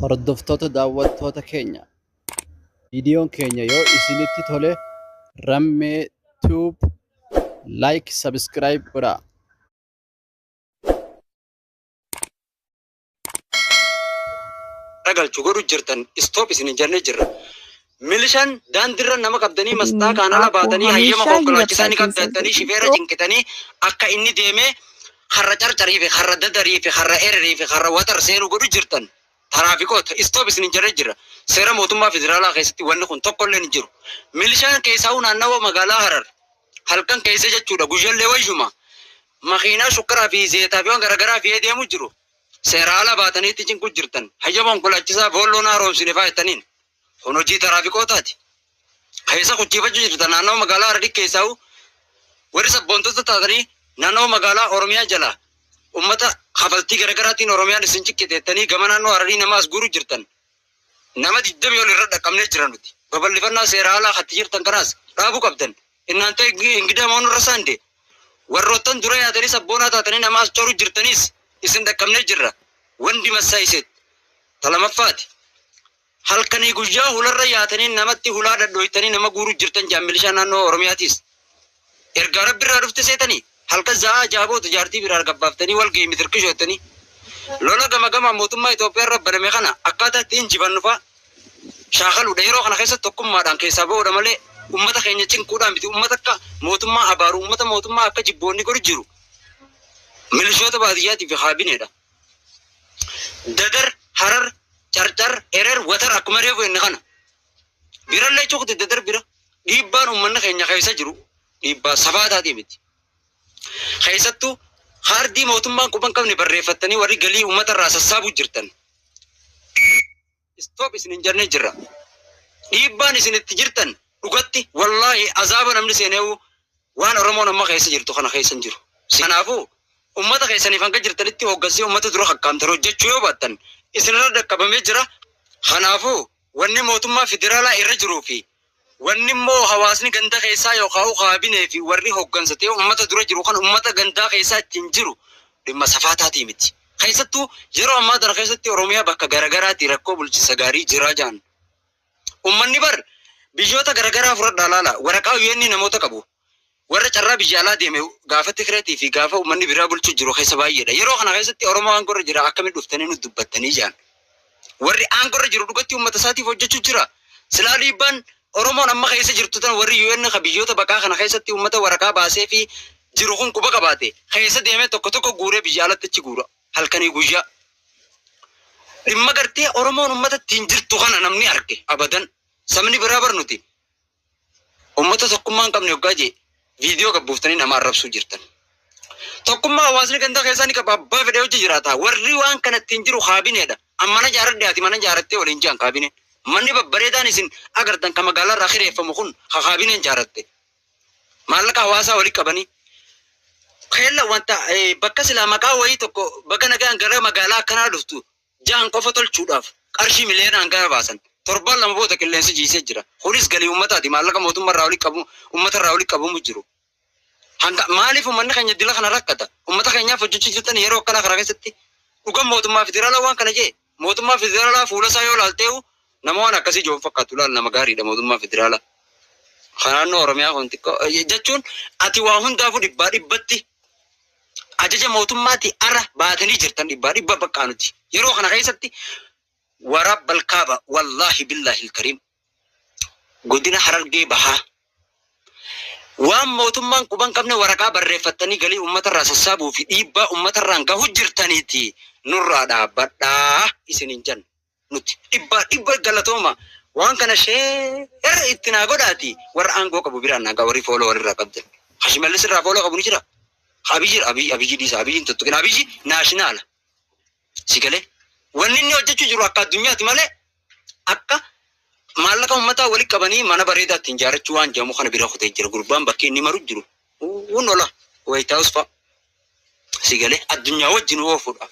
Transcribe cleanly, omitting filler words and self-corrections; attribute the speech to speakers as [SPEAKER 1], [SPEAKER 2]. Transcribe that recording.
[SPEAKER 1] Hordoftoota daawwattoota keenya, viidiyoon keenya yoo isinitti tole Rammee Tube like subscribe godhaa.
[SPEAKER 2] Galchu godhu jirtan stop isin jennee jirra. Milishaan daandirra nama qabdanii masxaa kaan ala baatanii hayyama konkolaachisaa ni qabdattanii shifeera cinqitanii akka inni deemee karra Carcarii fi karra Dadarii fi karra Ererii fi karra Watar seenuu godhu jirtan. Taraafikoota stop isin jennee jirra. Seera mootummaa federaalaa keessatti wanni kun tokkollee hin jiru. Milishaan keessaa'uu naannawa magaalaa Harar halkan keessa jechuudha, guyyallee wayyuma makiinaa shukkaraa fi zeetaa fi waan garaagaraa fe'ee deemu jiru. Seera ala baatanii itti cinqu jirtan. Hayyama konkolaachisaa voolloon haaromsine fa'aa jettaniin. Kun hojii taraafikootaati. Keessa kuchiifachuu jirtan naannawa magaalaa Hararii keessaa'u warri sabboontota taatanii naannawa magaalaa Oromiyaa jalaa ummata kafaltii garaagaraatiin Oromiyaan isin ciqqiteettanii gama naannoo Hararii nama as guuru jirtan. Nama 20 ol irra dhaqqabnee jira nuti. Babal'ifannaa seera alaa katti jirtan kanaas dhaabuu qabdan. Innaanta ingidaa maanu irra saande. Warroottan dura yaatanii sabboonaa taatanii nama as coru jirtaniis isin dhaqqabnee jirra. Wandi massaayiseet. Talamaffaati. Halkanii guyyaa hularra yaatanii namatti hulaa dhadhooytanii nama guuru jirtan jaan milishaa naannoo Oromiyaatiis. Ergaa Rabbi irraa dhufte seetanii halkan za'aa jaaboota jaartii biraa gabbaaftanii wal gahii mitirkishoo jettanii. Lola gama gamaan mootummaa Itoophiyaa irra baname kana akkaataa itti injifannu fa'a shaakaluudha. Yeroo kana keessatti tokkummaadhaan keessaa ba'uudha malee ummata keenya cinquudhaan miti. Ummata akka mootummaa abaaru, ummata mootummaa akka jibboonni godhu jiru. Milishoota baadiyyaatii fi kaabineedha. Dadar, Harar, Carcar, Erer, Watar akkuma reefu inni kana. Birallee cukti Dadar bira. Dhiibbaan uummanni keenya keessa jiru dhiibbaa safaataatii miti. Keessattuu kaardii mootummaan quban qabne barreeffattanii warri galii uummata irraa sassaabuu jirtan. Stop isin hin jennee jirra. Dhiibbaan isin itti jirtan dhugatti wallaahi azaaba namni seeneewu waan Oromoon amma keessa jirtu kana keessa hin jiru. Kanaafuu uummata keessaniif hanga jirtanitti hooggansii uummata dura kakkaamtan hojjechuu yoo baattan isinirra dhaqqabamee jira. Kanaafuu wanni mootummaa federaalaa irra jiruu fi wanni immoo hawaasni ganda keessaa yookaan kaabinee fi warri hooggansa ta'e uummata dura jiru kan uummata gandaa keessaa ittiin jiru dhimma safaataatii miti. Keessattuu yeroo ammaa tana keessatti Oromiyaa bakka garagaraatti rakkoo bulchiinsa gaarii jiraa jaan. Uummanni bar biyyoota garagaraa fudhadhaa laala, waraqaa UN namoota qabu. Warra carraa biyya alaa deeme gaafa Tikireetii fi gaafa uummanni biraa bulchuu jiru keessa baay'eedha. Yeroo kana keessatti Oromoo aangorra jira akkamitti dhuftanii nu dubbattanii jaan. Warri aangorra jiru dhugatti uummata isaatiif hojjechuu jira. Silaa dhiibbaan Oromoon amma keessa jirtu tan warri UN ka biyyoota baqaa kana keessatti uummata waraqaa baasee fi jiru kun quba qabaate keessa deemee tokko tokko guuree biyya alatti achi guura halkanii guyyaa. Dhimma gartee Oromoon uummata ittiin jirtu kana namni arge abadan sabni biraa bar nuti uummata tokkummaa hin qabne hoggaa jee viidiyoo gabbuuftanii nama arrabsuu jirtan. Tokkummaa hawaasni ganda keessaa ni qaba, abbaa fedhe hojii jiraata. Warri waan kana ittiin jiru kaabineedha. An mana jaaradhe, ati mana jaarattee waliin jiran kaabineen. Manni babbareedaan isin agartan kan magaalaa irraa kireeffamu kun ka kaabineen jaaratte. Maallaqa hawaasaa walitti qabanii. Keella wanta bakka silaa maqaa wayii tokko baga nagaan gara magaalaa akkanaa dhuftu ja'an qofa tolchuudhaaf qarshii miliyoonaan gara baasan. Torbaan 2 booda qilleensi jiisee jira. Kunis galii uummataati. Maallaqa mootummaa irraa walitti qabu, uummata irraa walitti qabamu jiru. Hanga maaliif uummanni keenya dila kana rakkata? Uummata keenyaaf hojjechuu jirtan yeroo akkanaa kana keessatti dhugan mootummaa federaalaa waan kana jee, mootummaa federaalaa fuula isaa yoo laalteehu nama waan akkasii jiru fakkaatu laal, nama gaariidha mootummaa federaalaa. Kan naannoo Oromiyaa kun xiqqoo jechuun ati waa hundaafuu dhibbaa dhibbatti ajaja mootummaati ara baatanii jirtan dhibbaa dhibba baqqaa nuti. Yeroo kana keessatti warabbal kaaba, wallaahi billaahi kariim, godina Harargee Bahaa waan mootummaan quban qabne waraqaa barreeffattanii galii uummatarraa sassaabuu fi dhiibbaa uummatarraan gahu jirtaniiti nurraa dhaabbadhaa isiniin jenna. Nuti dhibbaa dhibba galatooma, waan kana share itti naa godhaati warra aangoo qabu biraan naa gaa. Warri follow walirraa qabdan Hashimallis irraa follow qabu ni jira. Abiyyi, Abiyyi, Abiyyi dhiisa, Abiyyi hin tuttuqin. Abiyyi national si galee wanni inni hojjechuu jiru akka addunyaati malee akka maallaqa uummataa walitti qabanii mana bareedaa ittiin ijaarrachuu waan jedhamu kana bira kutee jira gurbaan. Bakki inni maru jiru hun ola White House fa'a si galee addunyaa wajjin oofuudhaaf.